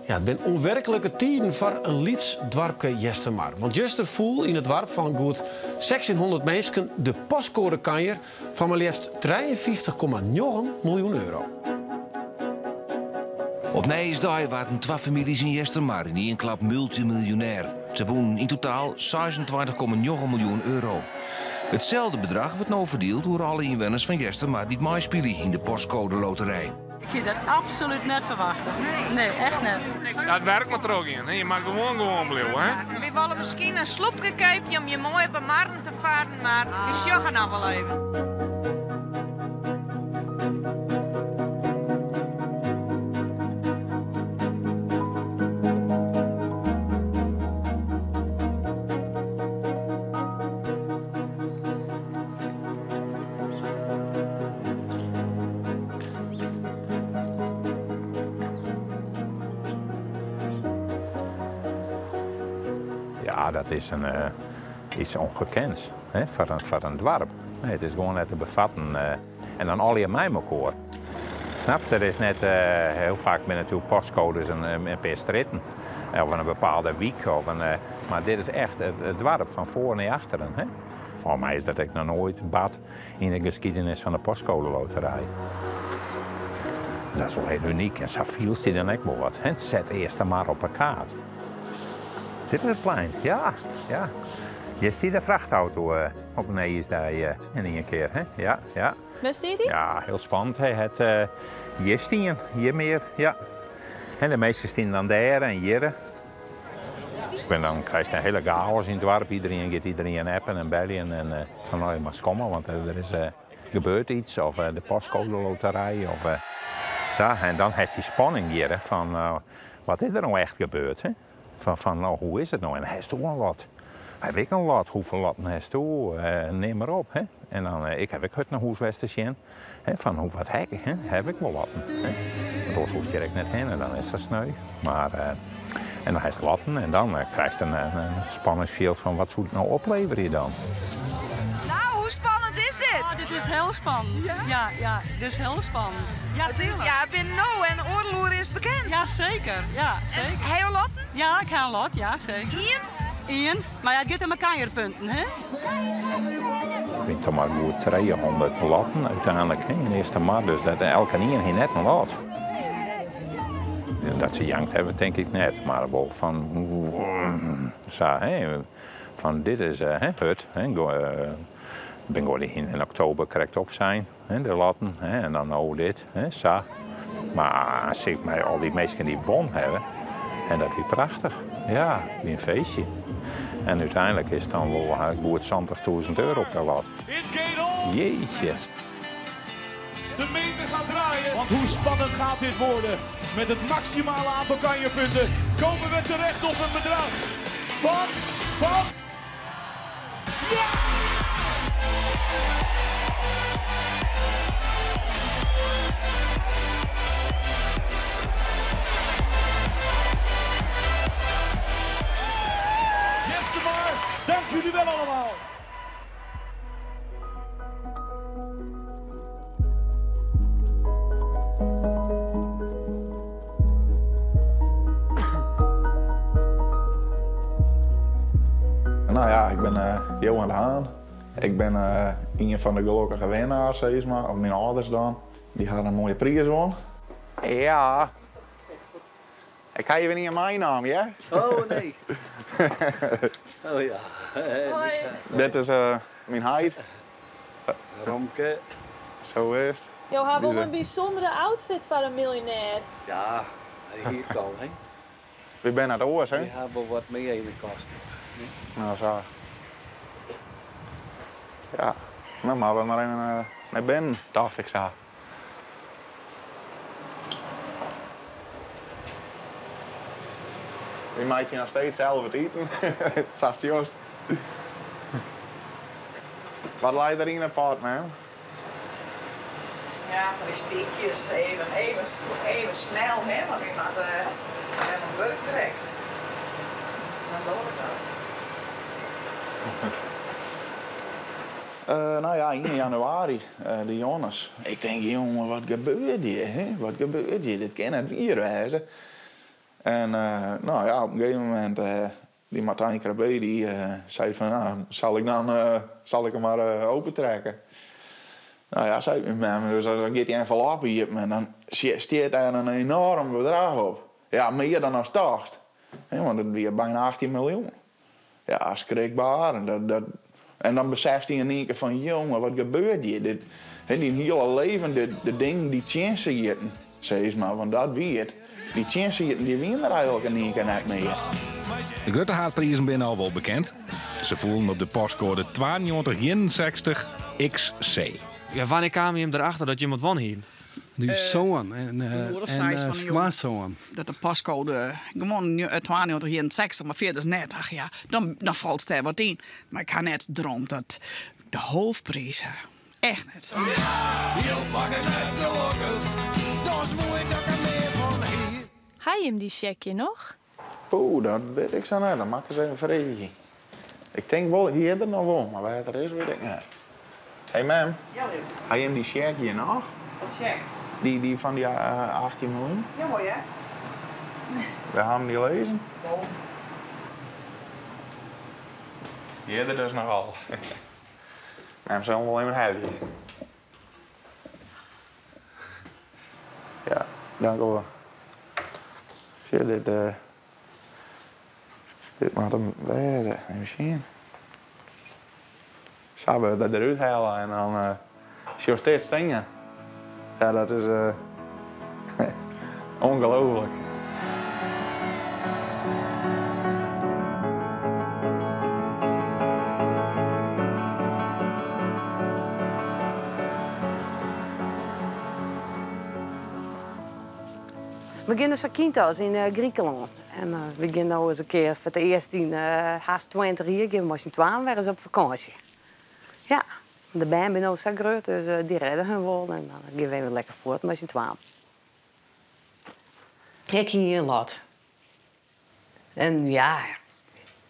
Ja, it binne ûnwerklike tiden foar in lyts doarpke Eastermar. Want juster foel yn it doarp fan goed sechstjinhûndert minsken de postkoadekanjer fan mar leafst 53,9 miljoen euro. Op Nijjiersdei waarden twa famyljes yn Eastermar yn ien klap multymiljonêr. Se wûnen yn totaal 26,9 miljoen euro. Itselde bedrach wurdt no ferdield oer alle ynwenners fan Eastermar dy't meispylje yn de postkodeloterij. Ik hie dat absolút net ferwachte. Nee, echt net. Ja, it werk moat trochgean. Je moatte gewoan gewoan bliuwe. Hè? Wy wolle miskien in sloepke keapje om hjir moai op 'e marren te farren, mar wy sjogge noch wol even. Ja, dat is in, eh, iets ongekends hè, foar in, foar in doarp. Nee, it is gewoan net te befatten. Eh, en dan allegear mei mekoar. Snapst, der is net, eh, hiel faak binne natuerlik postkodes in, in pear strjitten. Of in bepaalde wyk. Of in, mar dit is echt it, it doarp fan foaren nei achteren. Hè. Foar my is dat ek noch noait bard yn de geskiedenis fan de postkodeloterij. Dat is wol hiel unyk en sa fielst dy dan ek wol wat. Hè? Set Eastermar op 'e kaart. Dit is it plein, ja, ja. Hjir stie de frachtauto eh, op nijjiersdei eh, in ien kear. Hè? Ja, ja. Wêr stie dy? Ja, hiel spannend. Hy hat eh, hjir stien, hjir mear, ja. En de minsken stienen dan dêr en hjir. En dan krijst in hiele chaos yn it doarp. Iderien giet iderien appen en beljen en eh, fan no, je moatst komme, want der is eh, gebeurt iets. Of eh, de postkodeloterij of sa. En dan hast dy spanning hjir fan wat is der no echt gebeurd? Hè? Fan, fan no, hoe is it no? En hasto in lot? Haw ik in lot? Hoefolle lotten hasto? Neam mar op. Hè? En dan, ik haw ek hurd nei hûs west te sjen. Hè, fan hoe, wat ha ik? Hè? Haw ik wol lotten? Hè? Want oars hoechst hjir ek net hinne, dan is dat sneu. Mar, en dan hast lotten en dan krijst in, in spanningsfjild fan wat soe it no opleverje dan? Nou, hoe spannend is dit? Oh, dit is hiel spannend. Ja? Ja, ja, dit is hiel spannend. Ja, tuurlijk. Ja, binnen no en oardel oere is bekend. Ja, zeker. Ja, zeker. En ha jo lotten? Ja, ik ha in lot, ja, zeker. Ien? Ien. Mar ja, it giet om 'e kanjerpunten, hè? It binne toch mar goed 300 lotten úteinlik yn Eastermar, dus dat elkenien hie net in lot. Dat se jankt hawwe tink ik net, mar wol fan sa, hè, fan dit is hè, hurd. Hè, bin gewoan yn oktober krekt opsein, hè, de lotten, hè, en dan no dit, hè, sa. Mar as ik mei al dy minsken dy't won hawwe, en dat wie prachtich. Ja, wie in feestje. En úteinlik is it dan wol goed 70.000 euro per lot. Jeetje. De meter gaat draaien. Want hoe spannend gaat dit worden? Met het maximale aantal kanjerpunten komen we terecht op een bedrag van, van... Ja! Eastermar, dank jullie wel allemaal. Nou ja, ik bin eh, Johan de Haan. Ik bin eh, ien fan de gelokkige winnaars, sis mar, of myn âlders dan. Dy ha in moaie priis wûn. Ja. Ik ha even ien meinaam, hear. Oh nee. Oh ja. Hoi. Dit is eh, myn heit. Romke. Sa is it. Jo ha wol in bysûndere outfit foar in miljonêr. Ja, hier al, hè. Wy binne net oars, hè? Wy ha wol wat mear yn de kast. Nou, sa. Ja, dan moatte we mar even eh, nei binnen, tocht ik sa. Wy meitsje noch steeds sels it iten, sa'tst sjochst. Wat leit der yn 'e pot, mem? Ja, fan dy stikjes. Even, even, even snel, hè, want wy moatte wer oan it wurk drekst. Dus dan doch ik dat. Uh, nou ja, 1 januari, uh, de jûns. Ik tink, jonge, wat gebeurt hjir? Hè? Wat gebeurt hjir? Dit kin net wier wêze. En no ja, op in gegeven momint, dy Martijn Krabbé dy sei fan, no, sal ik dan, sal ik him mar opentrekke. No ja, seit myn mem, dus dan giet dy envelop iepen en dan stiet dêr in enoarm bedrach op. Ja, mear dan ast tochtst. Want it wie byna 18 miljoen. Ja, skrikber. En, dat, dat, en dan beseft hy in ien kear fan, jonge, wat gebeurt hjir? Dit, dyn hiele leven, de, de dingen dy't tsjin sieten, sis mar, want dat wie it. Dy't tsjin sieten, dy wiene der eigenlik in ien kear net mear. De grutte haadprizen binne al wol bekend. Se foelen op de postkoade 9261 XC. Ja, wannear kamen jim derachter dat jim wat wûn hienen? Dy soan en en skoansoan. Dat de postcode gewoan 9261, mar fierders net. Ach ja, dan, dan falt dêr wat yn. Mar ik ha net droomd dat de hoofdpriis ha. Echt net. Ha jim dy sjekje noch? Poeh, dat wit ik sa net. Dat moat ik ris even freegje. Ik tink wol, hy is der noch wol, mar wêr't er is wit ik net. Hey mem, ha jim dy sjek hjir noch? Wat sjek? Dy, dy fan dy 18 miljoen? Jawol hear. Wêr ha jim dy lizzen? Boven. Hjir is er dus noch al. Mem sil him wol even helje. Ja, dankewol. Sjoch, dit, uh, dit moat him wêze. Even sjen. Sa wurdt dat derút helle en dan uh, sjochst dit stean. Ja, dat is uh, ongelooflijk. We gean nei Zakynthos yn Grikelân. En we gean no ris in kear foar it earst yn hast 20 jier gean we mei syn twaen wer ris op fakânsje. Ja, de bern binne no sa grut, dus dy rêde hun wol en dan gean we even lekker fuort mei syn twaen. Ik hie in lot. En ja,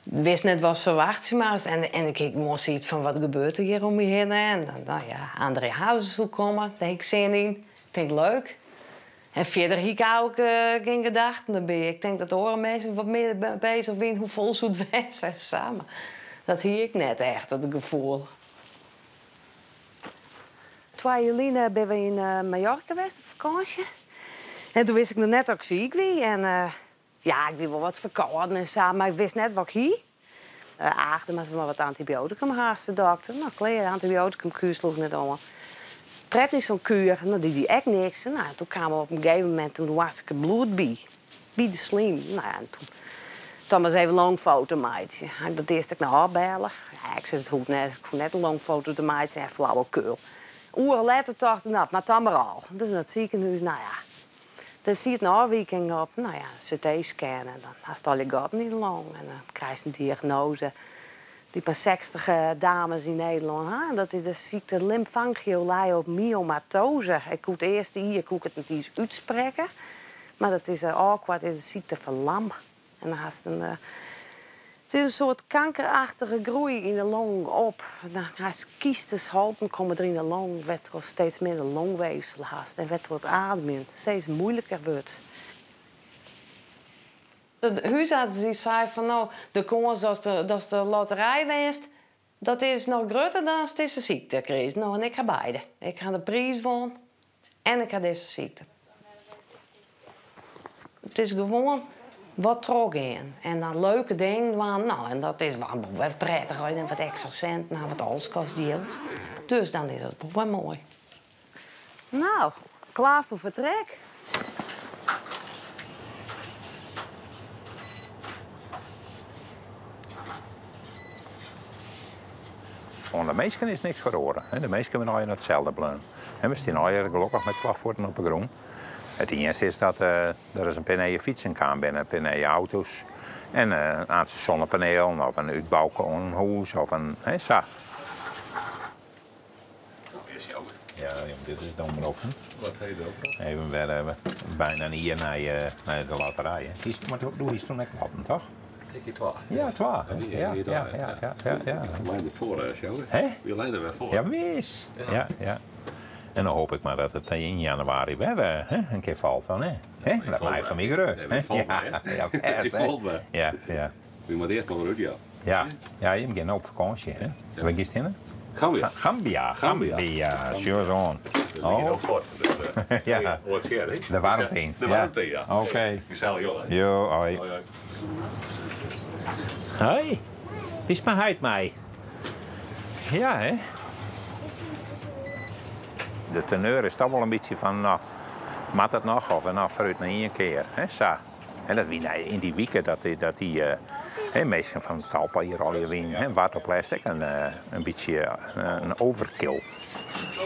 wist net watst ferwachtsje moatst. En, en ik hie gewoan sayts fan wat gebeurt der hjir om my hinne. En dan, no ja, André Hazes soe komme, dêr hie ik sin yn. Ik tink leuk. En fierder hie ik eigentlik gjin gedachten derby. Ik tink dat oare minsken wat mear bezich wiene hoe fol soe it wêze en sa. Mar dat hie ik net echt, dat gefoel. Twa jier lyn binne we yn Mallorca west op fakânsje. En toen wist ik noch net dat ik siik wie. En ja, ik wie wol wat ferkâlden en sa, mar ik wist net wat ik hie. Ach, dan moatte we mar wat antibioatikum ha, sei de dokter. No, klear, antibioatikumkuer sloech net oan. Prednisonkuer, no, dy die ek niks. No, toen kaam op in gegeven momint toen hoastke ik bloed by, by de slym. No ja, en toen dan mar ris even longfoto meitsje. Ha ik dat earst ek noch ôfbelle. Ja, ik sei, it hoecht net, ik hoech net in longfoto te meitsjen, en flauwekul. Oeren letter tocht ik, no, it moat dan mar al. Dus nei it sikehûs, no ja, der siet in ôfwiking op. No ja, CT-scan en dan hast allegear gatten yn de long en dan krijst in diagnoaze dy't mar 60 dames yn Nederlân ha. En dat is de sykte lymfangioleiomyomatose. Ik koe it earste jier koe ik it net iens útsprekke, mar dat is ôfkoart is de sykte fan Lam. En dan hast in, it is in soart kankerachtige groei yn de long op. Dan hast kystes, holten komme der yn de long, wêrtroch steeds minder longweefsel hast en wêrtroch it ademjen steeds moeilijker wurdt. De húsarts dy sei fan no, de kâns datst de lotterij winst, dat is noch grutter dan ast dizze sykte krijst. No, en ik ha beide. Ik ha de priis wûn en ik ha dizze sykte. It is gewoan wat trochgean en dan leuke dingen dwaan. No, en dat is wol wer prettich as je dan wat ekstra sinten ha, want alles kostet jild. Dus dan is dat wol wer moai. No, klaar foar fertrek. Oan de minsken is niks feroare. De minsken binne allegear itselde bleaun. We stean allegear gelokkich mei twa fuotten op 'e grûn. It iennichste is dat der ris in pear nije fytsen kaam binne, in pear nije auto's en in aantal sonnepanelen of in útbou oan in hûs of in, hè, sa. Ja, jong, dit is de omrop. Hè? Wat heet de omrop? Even wer even, bijna in jier nei de lotterij. Hè? Hiest, mar doe hiest toen ek lotten, toch? Ik hie twa. Ja, twa. Ja, ja, ja, ja, ja. We leinen derfoar, Sjouke. Hè? We leinen der wer foar. Ja, wis. Ja, ja. En dan hoop ik mar dat it yn januari wer hè, in kear falt dan, hè? Hè? Dat mei fan my gerêst. Nee, falt ja, ja, fêst, hè? Falt wer. Ja, ja. We moatte earst mar wer út, ja. Ja, ja, jim gean no op fakânsje, hè? Wêr giest hinne? Gambia. Gambia, Gambia. Gambia, sjoch ris oan. Oh. No fuort. Dus, ja. Oant sjen, hè? De waarmte yn. De waarmte yn, ja. Oké. Gesellich, joh. Jo, hoi. Hoi, hoi. Hoi. Bist mei heit mei? Ja, hè? De teneur is toch wol in bytsje fan, no, moat it noch of no foarút nei ien kear, hè, sa. En dat wie yn dy wike dat dy, dat dy hè, minsken fan Talpa hjir allegear wienen, hè, waard op lêst ek in, in bytsje in overkill.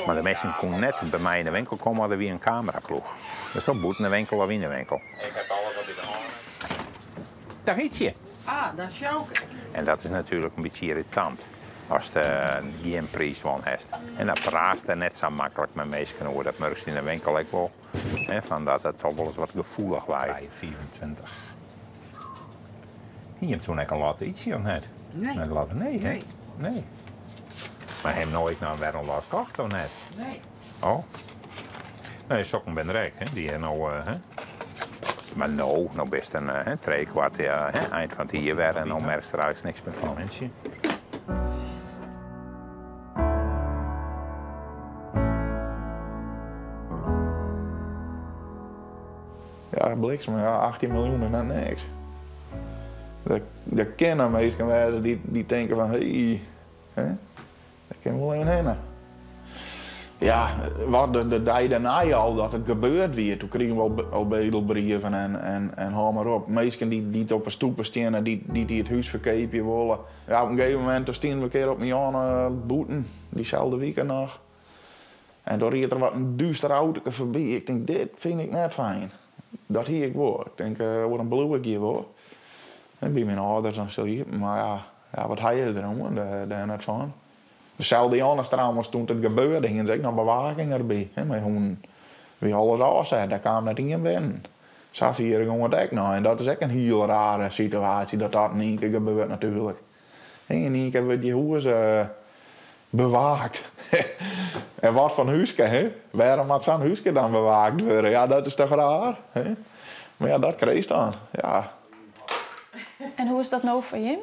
Mar de minsken koenen net by my yn de winkel komme, want der wie in kameraploech. Dus dan bûten de winkel of yn de winkel. Ik heb alles wat ik hân. Dag Ietsje. Ah, dat is Jouke. En dat is natuerlik in bytsje yrritant ast gjin priis wûn hast. En dan praatst der net sa maklik mei minsken oer. Dat murkst yn de winkel ek wol. Hè, fan dat it toch wolris wat gefoelich lei. 25. Hie jim toen ek in lot Ietsje of net? Nee. Net lot, nee, hè? Nee. Nee. Mar ha jim no ek noch wer in lot kocht of net? Nee. Oh. Nee, sokken binne der ek, hè? Dy ha no, hè? Mar no, no bist in hè, trijekwart, ja, hè, ein fan it jier wer en no merkst der eins niks mear fan. Momintsje. Ja, bliksem, ja, 18 miljoen is net niks. Der, der kinne minsken wêze dy't, dy't tinke fan hé, hè, dêr kin wol even hinne. Ja, wat de, de dei dêrnei al dat it gebeurd wie, toen krigen we al, al bedelbrieven en, en, en hâld mar op. Minsken dy't, dy't op 'e stoepe steane, dy't, dy't dy it hús ferkeapje wolle. Ja, op in gegeven momint toen stienen we in kear op in jûn bûten, dyselde wike noch. En doe ried der wat in dúster autoke foarby. Ik tink, dit fyn ik net fijn. Dat hie ik wol. Ik tink, oer in bliuw ik hjir wol. En by myn âlders dan sil je, mar ja, ja, wat ha je der oan, dêr net fan. Deselde jûns trouwens, toen it gebeurde, hienen se ek noch bewaking derby, hè, mei hûnen. Wie alles ôfset, dêr kaam net ien binnen. Sa fier gong it ek noch. En dat is ek in hiel rare situaasje, dat dat yn ien kear gebeurt natuerlik. Yn ien kear wurdt je hûs bewaakt. En wat foar húske, hè? Wêrom moat sa'n húske dan bewaakt wurde? Ja, dat is toch raar, hè? Mar ja, dat krijst dan, ja. En hoe is dat no foar jim?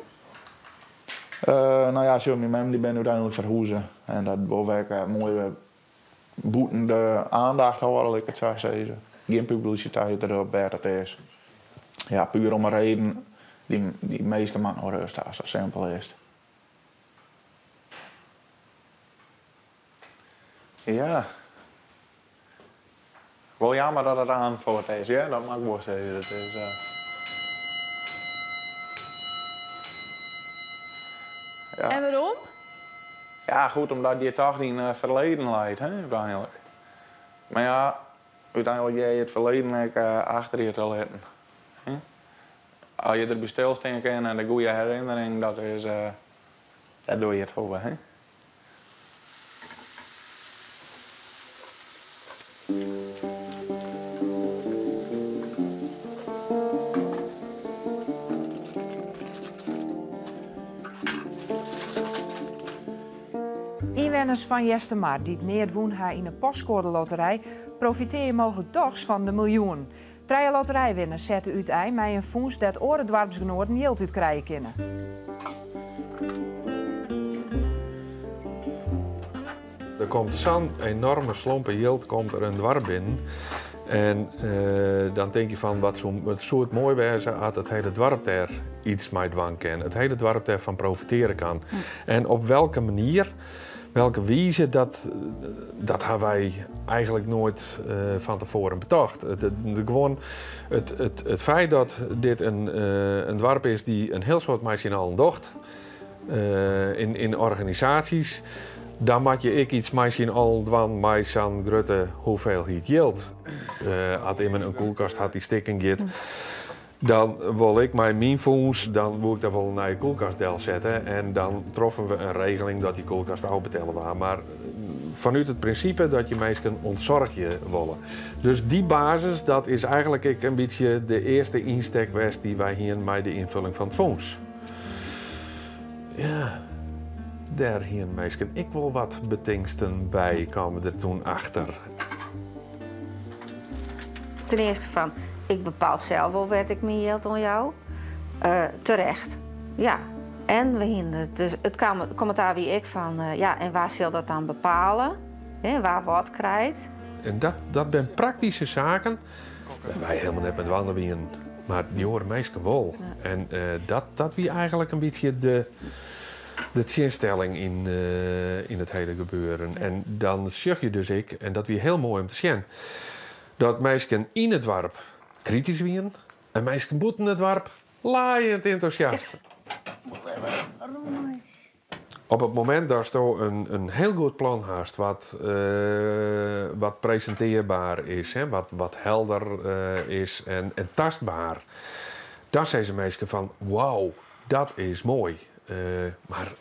No ja, sjoch, myn mem dy bin úteinlik ferhûze. En dat wol wy ek moai bûten de aandacht hâlde, lit ik it sa sizze. Gjin publisiteit derop wêr't it is. Ja, puer om 'e reden, dy, dy minsken moatte no rêst ha, sa simpel is it. Ja. Wol jammer dat it aanst fuort is, hear, dat moat ik wol sizze. Dat is. Ja. En wêrom? Ja, goed, omdat je toch dyn ferleden leit, hè, úteinlik. Mar ja, úteinlik hear je it ferleden ek achter je te litten. Hè? As je derby stilstean kinne en de goede herinnering, dat is, dêr doe je it foar, hè. Ynwenners fan Eastermar dy't neat wûn ha yn 'e postkoadelotterij profitearje mooglik dochs fan de miljoenen. Trije lotterijwinners sette útein mei in fûns dêr't oare doarpsgenoaten jild út krije kinne. Der komt sa'n enorme slompe jild komt der in doarp binnen. En dan tink je fan wat soe, it soe it moai wêze as it hiele doarp dêr iets mei dwaan kin. It hiele doarp dêrfan profitearje kan. En op welke manier, welke wize, dat, dat ha wy eigenlik noait fan tefoaren betocht. It, gewoan it, it, it feit dat dit in, in doarp is dy't in hiel soad mei syn allen docht, yn, yn organisaasjes, dan moat je ek iets mei syn allen dwaan mei sa'n grutte hoeveelheid jild. As immen in kuolkast hat dy't stikken giet, dan wol ik mei myn fûns, dan woe ik dêr wol in nije kuolkast delsette. En dan troffen we in regeling dat dy kuolkast ôfbetelle waard. Mar fanút it prinsipe dat je minsken ûntsoargje wolle. Dus dy basis, dat is eigenlik ek in bytsje de earste ynstek west dy't wy hienen mei de ynfulling fan it fûns. Ja. Dêr hienen minsken ek wol wat betingsten by, kamen der toen achter. Ten eerste van, ik bepaal zelf wel wêr't ik myn jild oan jou. Terecht, ja. En we hienen dus it kommentaar wie ek fan, ja, en wa sil dat dan bepale? Hè, wa wat krijt? En dat, dat binne praktyske saken wêr't wy helemaal net mei dwaande wienen, mar dy oare minsken wol. En dat, dat wie eigenlik in bytsje de, de tsjinstelling yn, yn it hiele gebeuren. En dan sjoch je dus ek, en dat wie hiel moai om te sjen, dat minsken yn it doarp kritysk wienen en minsken bûten it doarp laaiend entûsjast. Op it momint datsto in hiel goed plan hast wat, wat presintearber is, hè, wat helder is en tastber, dan sizze minsken fan wow, dat is moai. Mar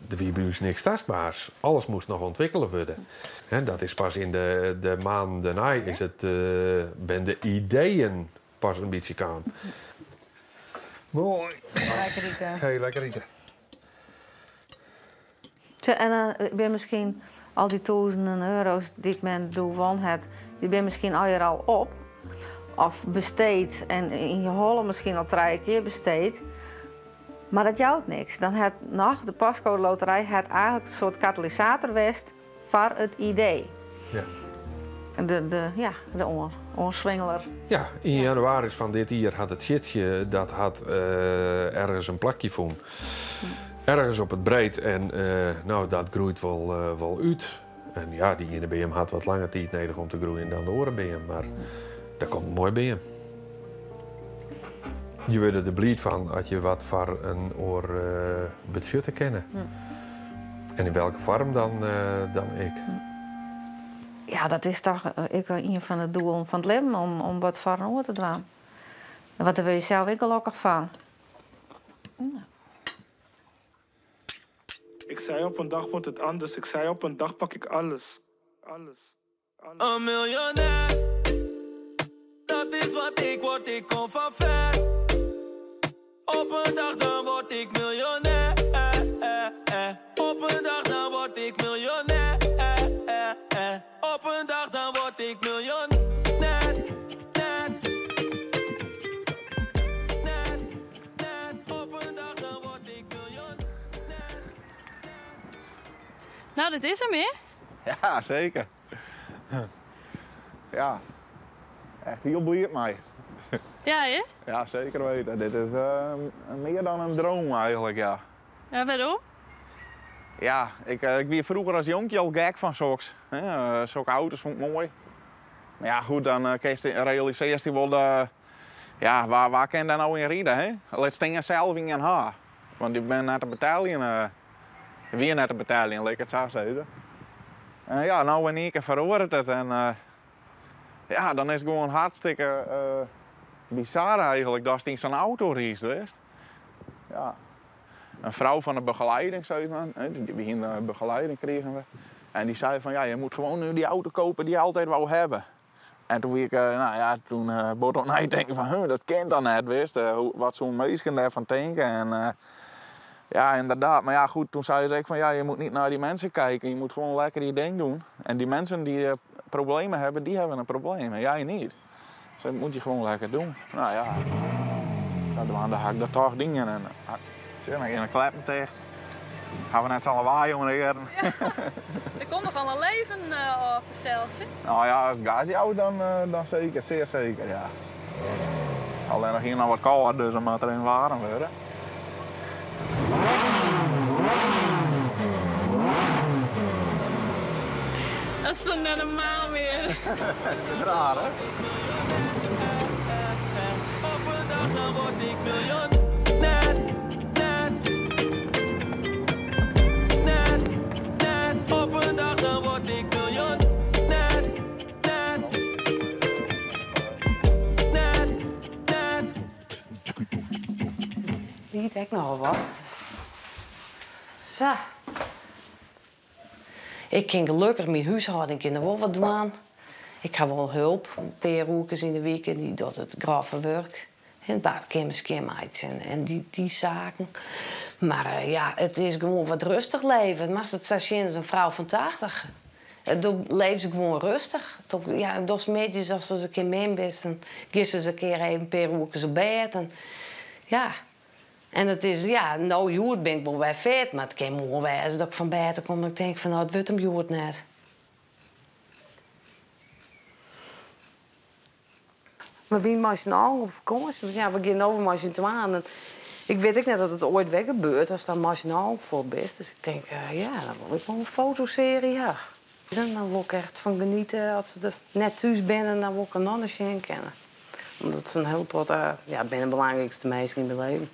der wie by ús niks tastbers. Alles moast noch ûntwikkele wurde. Hè, dat is pas yn de maanden dêrnei is it, binne de ideeën pas in bytsje kaam. Moai. Lekker ite. Hey, lekker ite. En dan binne miskien al dy tûzenen euro's dy't men doe wûn hat, dy binne miskien allegear al op of besteed en yn je holle miskien al trije kear besteed. Mar dat jout niks. Dan hat noch de Postcode Loterij hat eigenlik in soart katalysator west foar it idee. Ja. De, ja, de oanswingeler. Ja, yn jannewaris fan dit jier hat it sjitsje dat hat ergens in plakje fûn. Ergens op it Breed en no, dat groeit wol, wol út. En ja, dy iene beam hat wat langer tiid nedich om te groeien dan de oare beam, mar der komt in moai beam. Je wurde der bliid fan as je wat foar in oar betsjutte kinne. En yn welke foarm dan, dan ek. Ja, dat is toch ek ien fan de doelen fan it libben, om wat foar in oar te dwaan. Want dêr wurde je sels ek gelokkich fan. Ik zei op een dag wordt het anders. Ik zei op een dag pak ik alles. Alles. Een miljonair, dat is wat ik word, ik kom van ver. Op een dag dan word ik miljonair. Op een dag dan word ik miljonair. Op een dag dan word ik miljonair. Op een dag dan word ik miljonair. Nou, dit is hem, hè? Ja, zeker. Ja, echt hiel bliid mei. Ja, hè? Ja, zeker weten. Dit is mear dan in droom eigenlik, ja. Ja, wêrom? Ja, ik wie froeger as jonkje al gek fan soks. Sokke auto's fûn ik moai. Mar ja, goed, dan realisearrest dy wol de, ja, wa kin dêr no yn ride, hè? Lit stean sels ien ha. Want dy binne net te beteljen, wie net te beteljen, lit ik it sa sizze. En ja, no yn ien kear feroaret it en ja, dan is it gewoan hartstikke bizar eigenlik datst yn sa'n auto rydst, witst. Ja. In frou fan de begeleiding, sei mar, we hiene in begeleiding krigen we. En dy sei fan ja, je moet gewoon nu die auto kopen die je altijd wou hebben. En toen wie ik, nou ja, toen bot oan neitinken fan, huh, dat kin dan net, witst. Wat soene minsken dêrfan tinke? En ja, inderdaad. Maar ja, goed, toen sei se ek fan, ja, je moet niet naar die mensen kijken, je moet gewoon lekker je ding doen. En die mensen die problemen hebben, die hebben een probleem en jij niet. Dus dat moet je gewoon lekker doen. Nou ja, dan ha ik dat toch dien. En sjoch, dan gean de kleppen ticht. Ha we net sa'n lawaai om de earen. Ja, der komt noch al in leven ôf fansels. Nou ja, as it gas jout, dan seker, sear seker, ja. Allinnich hjir noch wat kâld, dus dan moat er even waarm wurde. Dat is toch net normaal mear? Raar, hè? Op een dag dan word ik miljonair. Op een dag dan word ik miljonair. Liet ek nochal wat. Sa. Ik kin gelokkich myn húshâlding kin der wol wat dwaan. Ik ha wol help, in pear oerkes yn de wike, dy docht it grove wurk. It badkeamer skjinmeitsjen en dy saken. Mar ja, it is gewoan wat rêstich leven. Moatst it sa sjen as in frou fan 80. Do leefst gewoan rêstich. Ja, dochst middeis ast ris in kear min bist, dan giest ris in kear even in pear oerkes op bêd. En ja, en it is, ja, no hjoed bin ik wol wer fit, mar it kin moarn wêze dat ik fan bêd kom en ik tink fan no, it wurdt him hjoed net. We wiene mei syn allen op fakânsje. Want ja, we gean no wer mei syn twaen. En ik wit ek net oft it oait wer gebeurt ast dan mei syn allen fuort bist. Dus ik tink, ja, dan wol ik wol in fotosearje ha. Dan wol ik echt fan geniete as se der net thús binne, dan wol ik der noch nei sjen kinne. Omdat se in hiel protte, ja, binne de belangrykste minsken yn myn leven.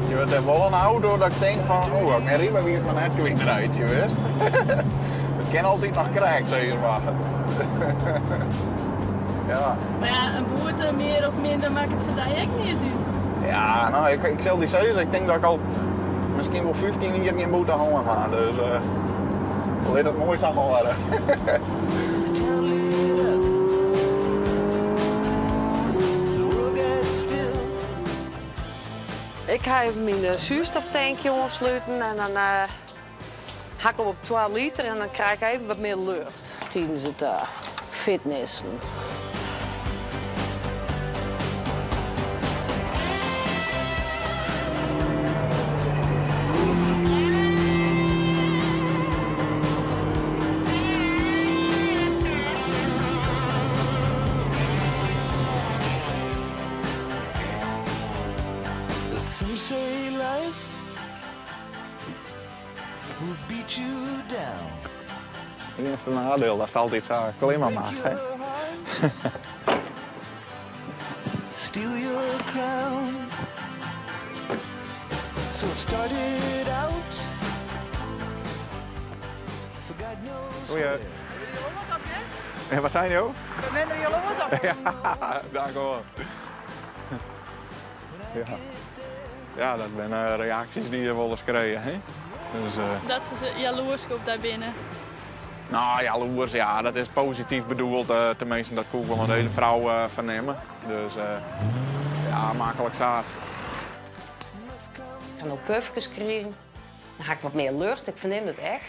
Je wordt er wol in auto dat ik tink fan, oh, ik mijn rijbewijs mar net kwytreitsje, wist. It kin altyd noch krekt, sis mar. Ja. Mar ja, in boete mear of minder makket foar dy ek neat út. Ja, no, ik, ik sil dy sizze, ik tink dat ik al miskien wol 15 jier gjin boete hân ha. Dus uh, lit it moai sa hâlde. Ik ha even myn soerstoftankje oansluten en dan uh, Ha ik op 2 liter en dan krij ik even wat mear lucht tidens it fitnessen. Some say life Will beat you down. Iennichste neidiel datst altyd sa klimme moatst, hè? Steal your crown. So it started out. For God knows Goeie. En wat seine jo? We binne der jaloers op. Ja, dankewol. Ja. Ja, dat binne reaksjes dy't je wolris krije. Hè? Dus, Dat se jaloersk op dy binne. No, jaloers, ja, dat is posityf bedoeld. Teminsten, dat koe ik wol oan dizze frou fernimme. Dus ja, maklik sa. Ik ha no pufkes krigen. Dan ha ik wat mear lucht, ik fernim dat ek.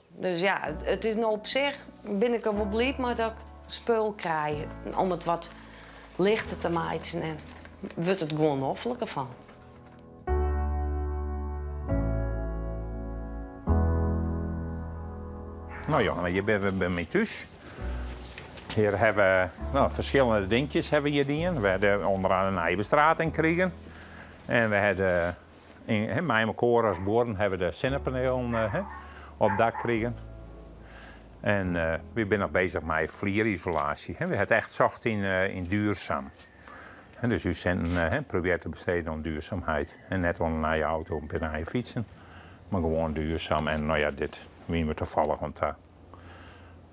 Dus ja, it is no op sich bin ik der wol bliid mei dat ik spul krij om it wat lichter te meitsjen en wurdt it gewoan nofliker fan. No Johanna, hjir binne we by my thús. Hjir hawwe we no, ferskillende dinkjes hawwe we hjir dien. We hawwe ûnder oare in nije bestrating krigen. En we hawwe Mei mekoar as buorren hawwe we de sinnepanelen op dak krigen. En wy binne noch bezich mei flierisolaasje. We hawwe it echt socht yn duurzaam. Dus ús sinten probearje te besteden oan duurzaamheid. En net oan in nije auto of in pear nije fytsen, mar gewoan duurzaam. En no ja, dit wiene we tafallich oan ta.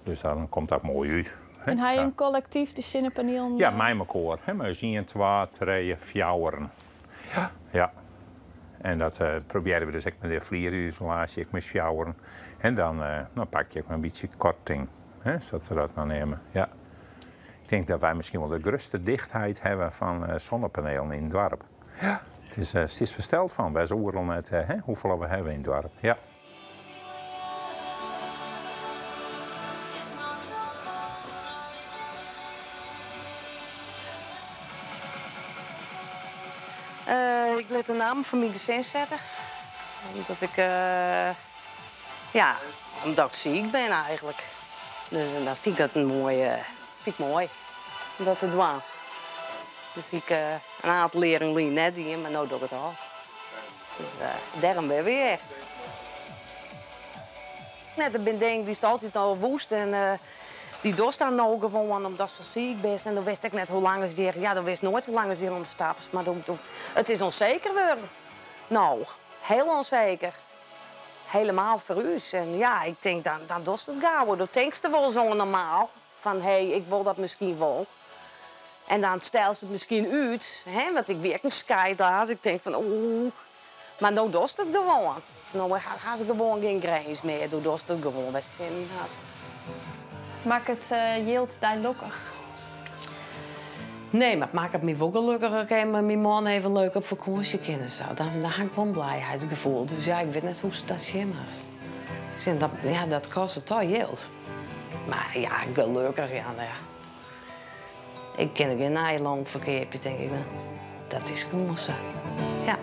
Dus dan komt dat moai út. En ha jim kollektyf de sinnepanielen? Ja, mei mekoar. Mei ús ien, twa, trije, fjouweren. Ja. En dat probearje we dus ek mei de flierisolaasje, ek mei ús fjouweren. En dan, dan pak je ek mar in bytsje korting, hè, sa't se dat no neame. Ja. Ik tink dat wy miskien wol de grutste dichtheid hawwe fan sonnepanelen yn it doarp. Ja. It is, stiest fersteld fan, wy oeral net, hè, hoefolle we hawwe yn it doarp. Ja. Ik lit de naam fan myn gesin sette. Omdat ik, ja, omdat ik siik bin eigenlik. Dus dan fyn ik dat in moaie, fyn ik moai om dat te dwaan. Dus ik in oantal jierren lyn net dien, mar no doch ik it al. Dus dêrom binne we hjir. Net, der binne dingen dy'tst altyd al woest en dy dochst dan no gewoan omdatst sa siik bist en do witst ek net hoe lang ast hjir, ja, do witst noait hoe lang ast hjir omstapst, mar do, it is ûnseker wurden. No, hiel ûnseker. Helemaal foar ús. En ja, ik tink dan, dan dochst it gauwer. Do tinkst der wolris oan normaal. Fan hé, ik wol dat miskien wol. En dan stelst it miskien út, hè, want ik wie ek in skeidlaas. Ik tink fan oeh, mar no dochst it gewoan. No ha se gewoan gjin grins mear, do dochst it gewoan wêr'tst sin yn hast. Makket jild dy lokkich? Nee, mar it makket my wol gelokkich as ik mei myn man even leuk op fakânsje kin en sa. Dan ha ik wol in blijheidsgefoel. Dus ja, ik wit net hoe'tst dat sjen moatst. Sin, dat, ja, dat kostet toch jild. Mar ja, gelokkich, ja, no ja. Ik kin der gjin nije long foar keapje, tink ik dan. Dat is gewoan sa. Ja.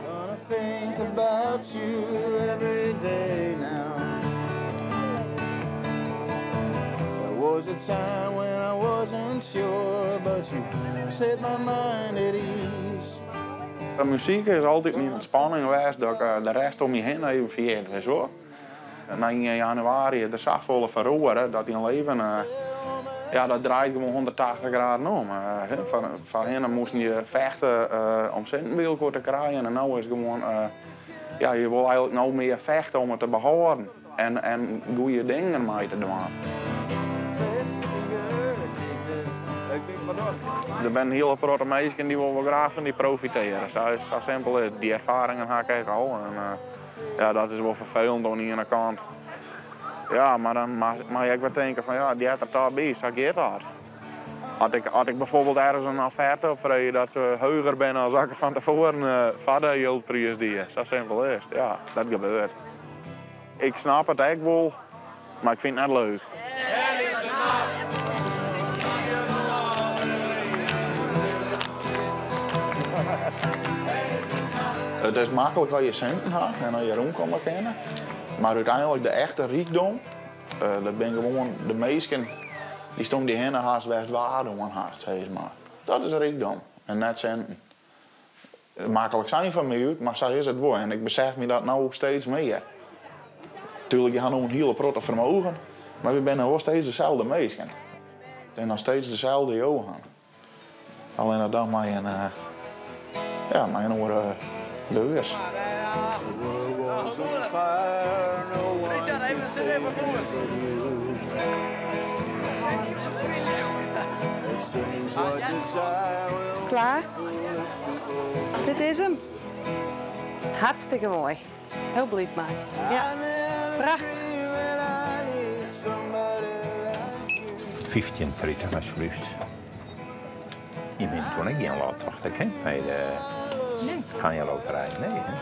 Think about you every day now. There was a time when I wasn't sure, but you set my mind at ease. De muzyk is altyd myn ûntspanning west, dat ik de rest om my hinne even ferjit, witst wol. Nei 1 januari is der safolle feroare dat dyn leven, ja, dat draait gewoan 180 graden om. Foarhinne moasten je fechte om sinten by elkoar te krijen en no is it gewoan, ja, je wolle eigenlik no mear fechte om it te behâlden en goede dingen dermei te dwaan. Der binne in hiele protte minsken dy wolle wol graach fan dy profitearje. Sa simpel is it. Dy erfaringen ha ik ek al. Ja, dat is wol ferfelend oan de iene kant. Ja, mar dan moat je ek wer tinke fan ja, it heart der toch by, sa giet dat. As ik, as ik bijvoorbeeld ergens in offerte opfreegje dat se heger binne as ik fan tefoaren foar de jildpriis die. Sa simpel is it, ja, dat gebeurt. Ik snap it ek wol, mar ik fyn it net leuk. It is maklik as je sinten ha en as je rûnkomme kinne. Mar úteinlik de echte rykdom, dat binne gewoan de minsken dy'tst om dy hinne hast wêr'tst waarde oan hast, sis mar. Dat is rykdom en net sinten. Maklik sein fan my út, mar sa is it wol. En ik besef my dat no steeds mear. Tuerlik, je ha no in hiele protte fermogen, mar wy binne wol steeds deselde minsken. En noch steeds deselde Johan. Allinne dan mei in, ja, mei in oare beurs. Is it klear? Dit is him. Hartstikke moai. Hiel bliid mei. Ja, prachtich. 15 30 alsjeblieft. Je bent toen ek gjin lot, tocht ik, hè? By de Kanjerloterij. Nee, hè?